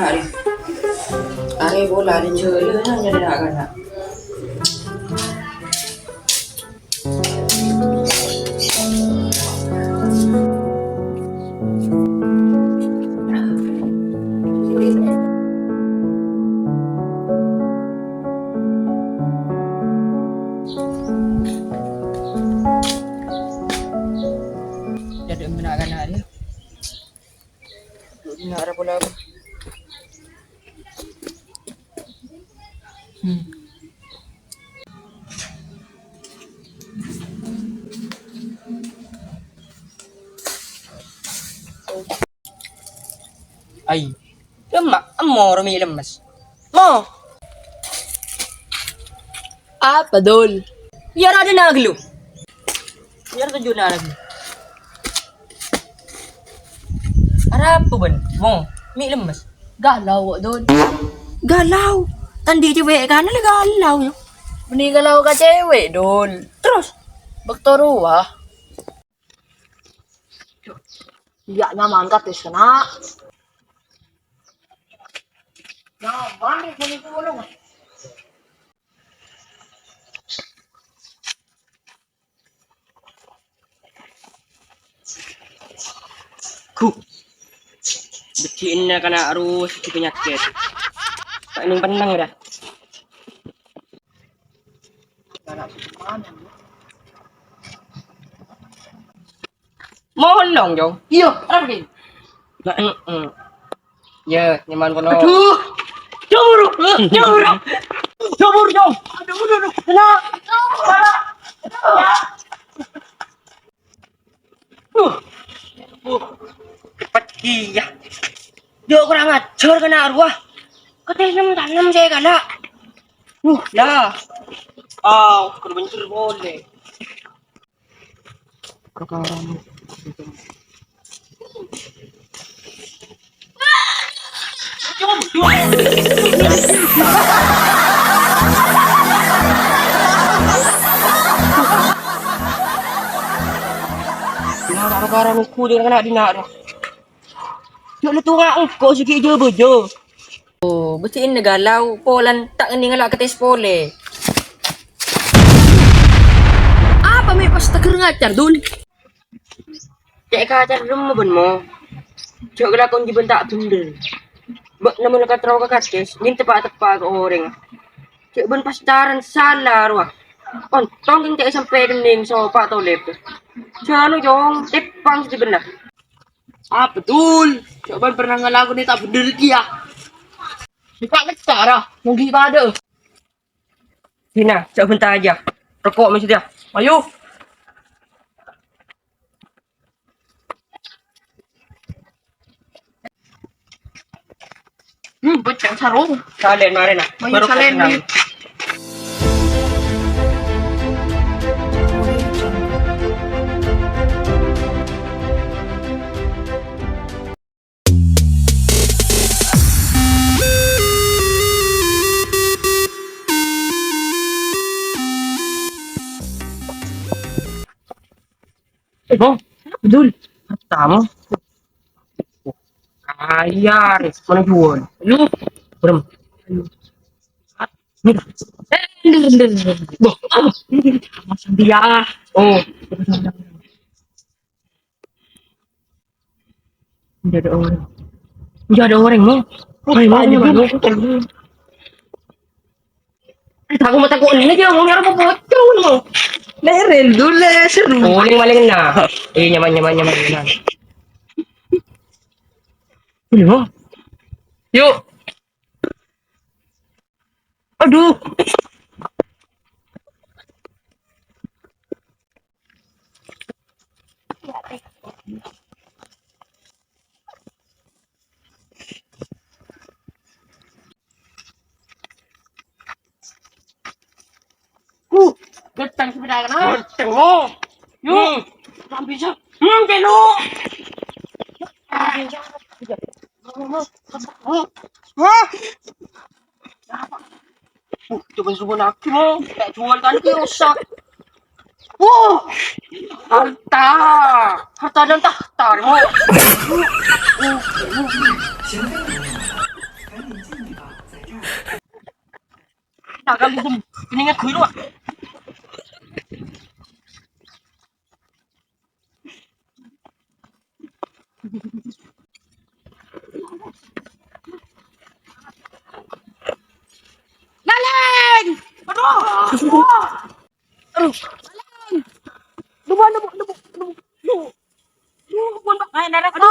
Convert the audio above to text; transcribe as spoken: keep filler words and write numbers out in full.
Arè pola, arè jârèya nyarè na'-kana'. Jadi, emang na'-kana' rèya. Dulu na' arè pola. Hmm. Ai. Lemma', emmo ro mè' lemmes. Mo. Apa, Dul? Iyâ, ra dâ' na' ghâllu. Iyâ, ra tojjhuna lagi. Arapa bân? Mo, mè' lemmes. Galau, Dul. Galau? Kan andi' cèwè'na lè galau, yâ. Bânnè galau ka cèwèk, Dul. Terros? Bâkto rowa. Iyâ, nyaman katès kana'. Nyaman, Dul. Ghu. Bâji'na kana' arus di penyakit. Ta' neng-penneng dah. Molong, Jong. Iyâ, arapa, Jong? Nah, mm, mm. Iyâ, nyaman kono. Aduh. Jabur, jabur. Jabur, Jong. Aduh, aduh, aduh. Kena. Kena. Uh. Uh. Cepet iyâ. Yo, kurang ajar kana' rowa. Katè nem-tanem sè kana'. Uh, lah. Aw, kudu bencèr polè. Nah, bârâ-bârâ nongko jâ' kana' dinna' rowa. Jâ' la tonga engko' sè ghi' jâ-bâjâ. Oh, bâji'na galau, polana ta' ngennèng la katès polè. Apa mè' pas tèghâr ngacar, Dul? Cè' kacar remma bân, Mo. Jâ' kalakon jiyâ bân ta' bhendher. Bâ'na mon katerro ka katès, ngèn teppa'-teppa' ka orèng. Jâ' bân pas carana sala rowa. Ontong kèng cè' sampè' kennèng sopa' tolèp. Jâ' anu, Jong, tèpang sè bhender. Apa, Dul? Jâ' bân pernah ngalakonè ta' bhendher kèya. Mènta-mènta ra, mon ghi' padâ. Sina, jâ' bân ta' ajâ. Roko' mè' sèdiyâ. Ayo. Hmm, bocah sarung. Salèn marèna. Ayo, bârâmma salèn, kenal. Yuk. Eh, Bang, Dul. Tamu. Kaya, mana jual? Lu, berem. Ayo. Eh, ndur, ndur, ndur. Boh, ah, ini sama dia. Oh. Nggak ada orang. Nggak ada orang, Mo. Oh, ayo, ayo, ayo, ayo. Ayo. Eh, tako' mata ko' ini aja, Mo, nyara mau pocong, Mo. Lerel dulu, seru. Oh, ini maling na. Eh, nyaman, nyaman, nyaman, nyaman. Ini, Mo. Yuk. Aduh. Uh, ganteng sepeda kana'. Ganteng, oh. Yuk, hmm. Kan bisa. Hmm, keno. Hah? Uh, coba subuh lagi, Mo. Tak jual kan, dia rusak. Uh, harta. Harta dan tahta, Mo. Uh, uh, uh. Ini nggak gue luar. Laling! Aduh! Aduh! Laling! Duh, duh, duh, duh, duh. Duh, ampon, Pak. Ayo, Nara, aduh,